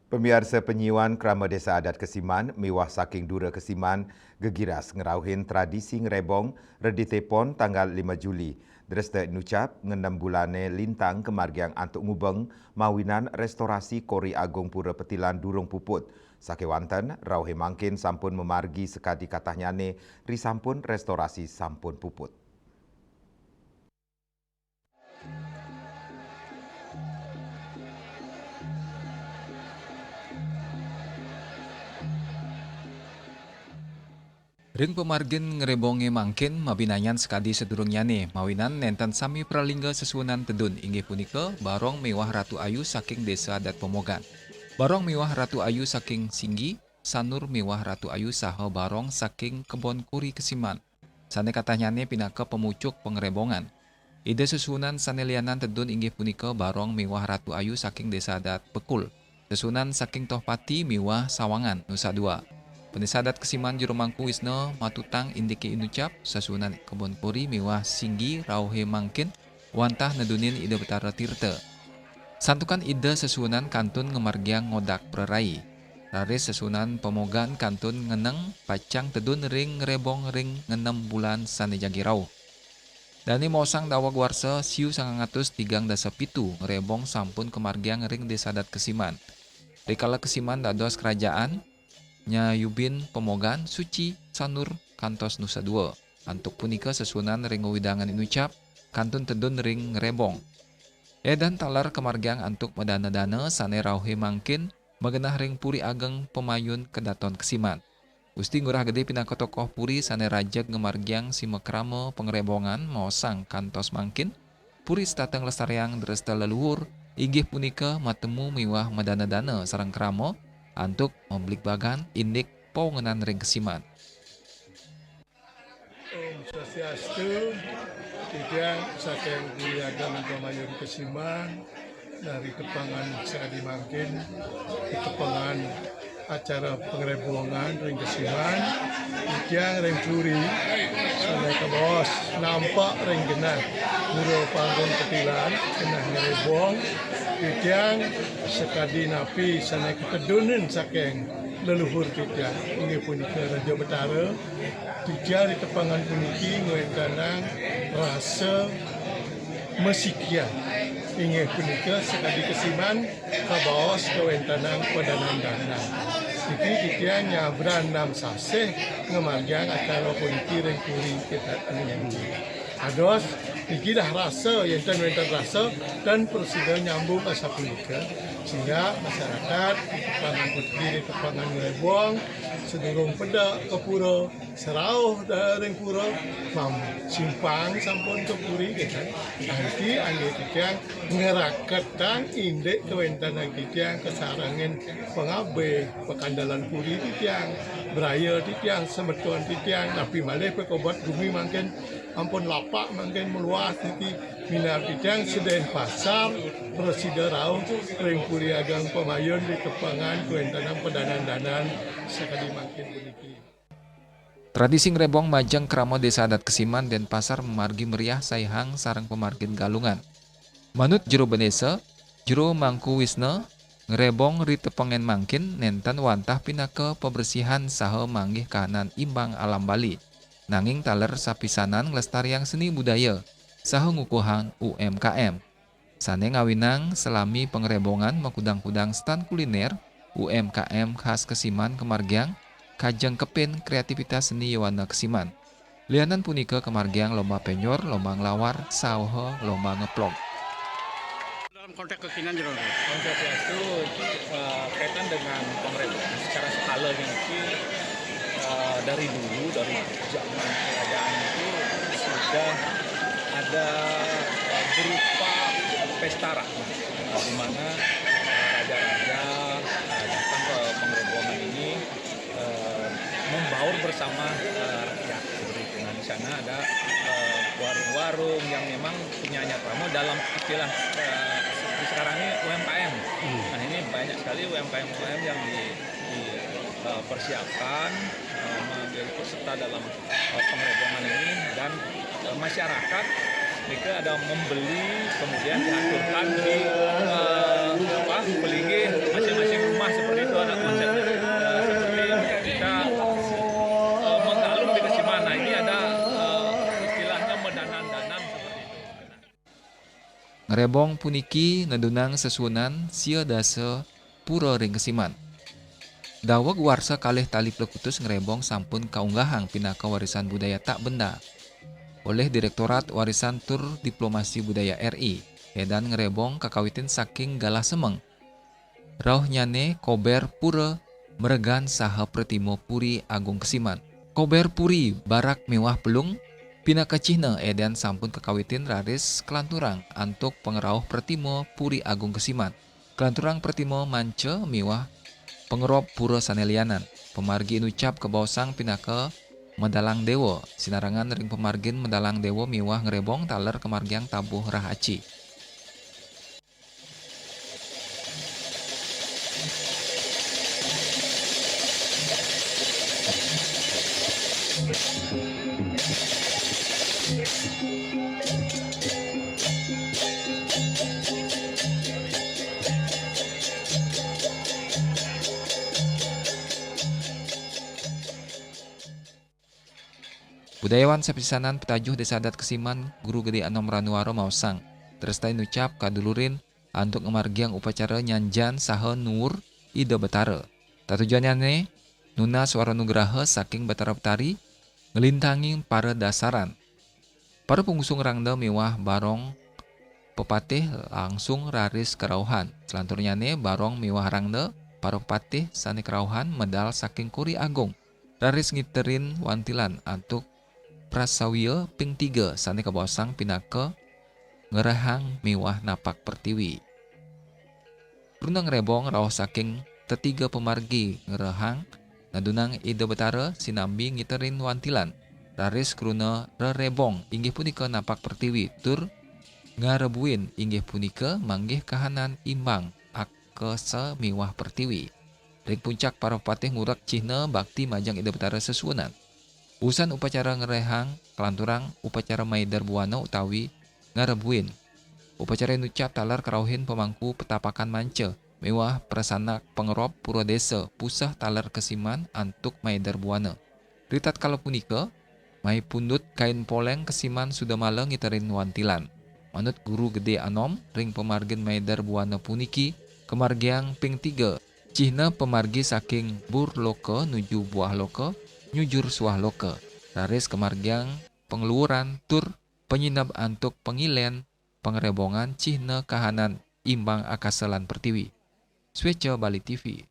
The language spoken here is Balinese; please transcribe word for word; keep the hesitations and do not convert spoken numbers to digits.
Pamiarsa, panyiuan krama Desa Adat Kesiman miwah saking Dura Kesiman gegiras ngrauhin tradisi ngrebong Redite Pon tanggal lima Juli. Dresta inucap, ngenem bulane lintang kamargiang antuk ngubeng mawinan restorasi Kori Agung Pura Petilan durung puput. Sakewanten, rauhe mangkin sampun mamargi sakadi katahnyane risampun restorasi sampun puput. Ring pamargin ngrebonge mangkin mabinanyan sakadi sadurungnyane, mawinan nenten sami pralingga sesuunan tedun, inggih punika Barong miwah Ratu Ayu saking Desa Adat Pemogan. Barong miwah Ratu Ayu saking Singgi, Sanur miwah Ratu Ayu saha Barong saking Kebon Kuri Kesiman. Sane katahnyane pinaka pamucuk pangrebongan. Ida sesuunan sane lianan tedun inggih punika Barong miwah Ratu Ayu saking Desa Adat Bekul, sesuunan saking Tohpati miwah Sawangan, Nusa Dua. Pendesa Adat Kesiman Jero Mangku Wisna matutang indike inucap, sesuunan Kebon Kuri miwah Singgi rauhe mangkin wantah nedunin Ida Betara Tirta. Santukan Ida sesuunan kantun ngamargiang ngodak prarai. Raris sesuunan Pemogan kantun ngeneng pacang tedun ring ngrebong ring ngenem bulan sane jagi rauh. Dane maosang daweg warsa siu sangang atus tigang dasa pitu, ngrebong sampun kamargiang ring Desa Adat Kesiman. Rikala Kesiman dados kerajaan, nyayubin Pemogan, Suci, Sanur, kantos Nusa Dua. Antuk punika sesuunan ring wewidangan inucap, kantun tedun ring ngrebong. Edan taler kamargiang antuk madana-dana sane rauhe mangkin magenah ring Puri Ageng Pamayun Kedaton Kesiman. Gusti Ngurah Gede pinaka tokoh puri sane rajeg ngamargiang sima krama pangrebongan maosang kantos mangkin, puri setata nglestariang dresta leluhur, inggih punika matemu miwah madana-dana sareng krama antuk mabligbagan indik pawengenan ring Kesiman. Om Swastiastu, titiang saking Puri Ageng Pamayun Kesiman, dari tepangan sakadi mangkin, di tepangan acara pangrebongan ring Kesiman, titiang ring puri, sane kabaos nampak ring genah Pura Panggung Petilan, genah ngrebong, titiang sakadi napi sane katedunin saking leluhur titiang, inggih punika Raja Betara, titiang di tepangan puniki ngwentenang rasa masikian, inggih punika sakadi Kesiman kabaos kawentenang padanan-danan. Niki titiang nyabran nam sasih ngamargiang acara puniki ring puri kita puniki. Ados, niki dah rasa, yenten wenten rasa, tan prasida nyambung asapunika, sehingga masyarakat di tepangan puniki, di tepangan ngrebong, sedurung peda ka pura, serauh da-, ring pura, mam-, simpang sampun ka puri, gitu. Niki anggih titiang ngraketang indik kawentenan titiang kasarengin pangabih, pakandalan puri titiang, braya titiang, semeton titiang, napi malih pakobat gumi mangkin ampun lapak mangkin meluas niki, minab titiang sida Denpasar prasida rauh ring Puri Ageng Pamayun di tepangan kawentenan padanan-danan sakadi mangkin puniki. Tradisi ngrebong majeng krama Desa Adat Kesiman Denpasar mamargi meriah saihang sareng pamargin Galungan. Manut Jero Bendesa, Jero Mangku Wisna, ngrebong ri tepengan mangkin nenten wantah pinaka pabersihan saha manggih kahanan imbang alam Bali, nanging taler sapisanan nglestariang seni budaya saha ngukuhang U M K M. Sane ngawinang salami pangrebongan makudang-kudang stan kuliner, U M K M khas Kesiman kamargiang kajengkepin kreativitas seni yowana Kesiman. Lianan punika kamargiang lomba penyor, lomba nglawar, saha lomba ngeplog. Dalam konteks kekinian, Jero. Om Swastiastu, eh, kaitan dengan pangrebongan secara skalanya niki, eh, dari dulu, dari zaman kerajaan itu sudah ada, eh, berupa pesta rakyat, eh, di mana, eh, raja-raja, eh, datang ke pangrebongan ini, eh, membaur bersama, eh, rakyat seperti itu. Nah, di sana ada, eh, warung-warung yang memang punyanya Ramo dalam istilah, eh, seperti sekarang ini U M K M. Hmm. Nah, ini banyak sekali U M K M-U M K M yang di, di, eh, persiapkan, eh, mengambil ikut serta dalam, eh, pengrebongan ini dan, eh, masyarakat mereka ada membeli, kemudian diaturkan di, eh, apa, pelinggih masing-masing rumah. Rebong puniki nedunang sesuunan sia dasa pura ring Kesiman. Daweg warsa kalih tali plekutus ngrebong sampun kaunggahang pinaka warisan budaya tak benda olih Direktorat Warisan tur Diplomasi Budaya R I. Edan ngrebong kakawitin saking galah semeng. Rauhnyane kober pura meregan saha pratima Puri Agung Kesiman. Kober puri, barak miwah pelung pinaka cihna edan sampun kakawitin raris kalanturang antuk pangrauh pratima Puri Agung Kesiman. Kalanturang pratima manca miwah pangerob pura sane lianan. Pamargi inucap kabaosang pinaka medalang dewa. Sinarengan ring pamargin medalang dewa miwah ngrebong taler kamargiang tabuh rah aci. Budayawan sapisanan petajuh Desa Adat Kesiman, Guru Gede Anom Ranuara maosang, tresna inucap kadulurin antuk ngamargiang upacara nyanjan saha nuur Ida Betara. Tatujuannyane nunas wara nugraha saking Betara Betari, nglintangin para dasaran. Para pangusung rangda miwah barong pepatih langsung raris karauhan. Salanturnyane barong miwah rangda, para pepatih sane karauhan medal saking Kuri Agung, raris ngiterin wantilan antuk prasawia ping tiga sane kabaosang pinaka ngerehang miwah napak pertiwi. Kruna ngrebong rauh saking tetiga pamargi ngerehang, nadunang Ida Betara sinambi ngiterin wantilan, raris kruna rerebong inggih punika napak pertiwi tur ngarebuin inggih punika manggih kahanan imbang akasa miwah pertiwi. Ring puncak para patih ngurek cihna bakti majeng Ida Betara sesuunan. Usan upacara ngerehang kalanturang upacara maeder buana utawi ngarebuin. Upacara inucap taler karauhin pamangku petapakan manca miwah prasanak pangerob pura desa puseh taler Kesiman antuk maeder buana. Ritatkala punika, mai pundut kain poleng Kesiman Sudamala ngiterin wantilan. Manut Guru Gede Anom, ring pamargin maeder buana puniki kamargiang ping tiga, cihna pamargi saking bur loka nuju buah loka, nyujur suah loka, raris kamargiang pangluhuran tur panyineb antuk pangilen pangrebongan cihna kahanan imbang akasa lan pertiwi. Sweca Bali T V.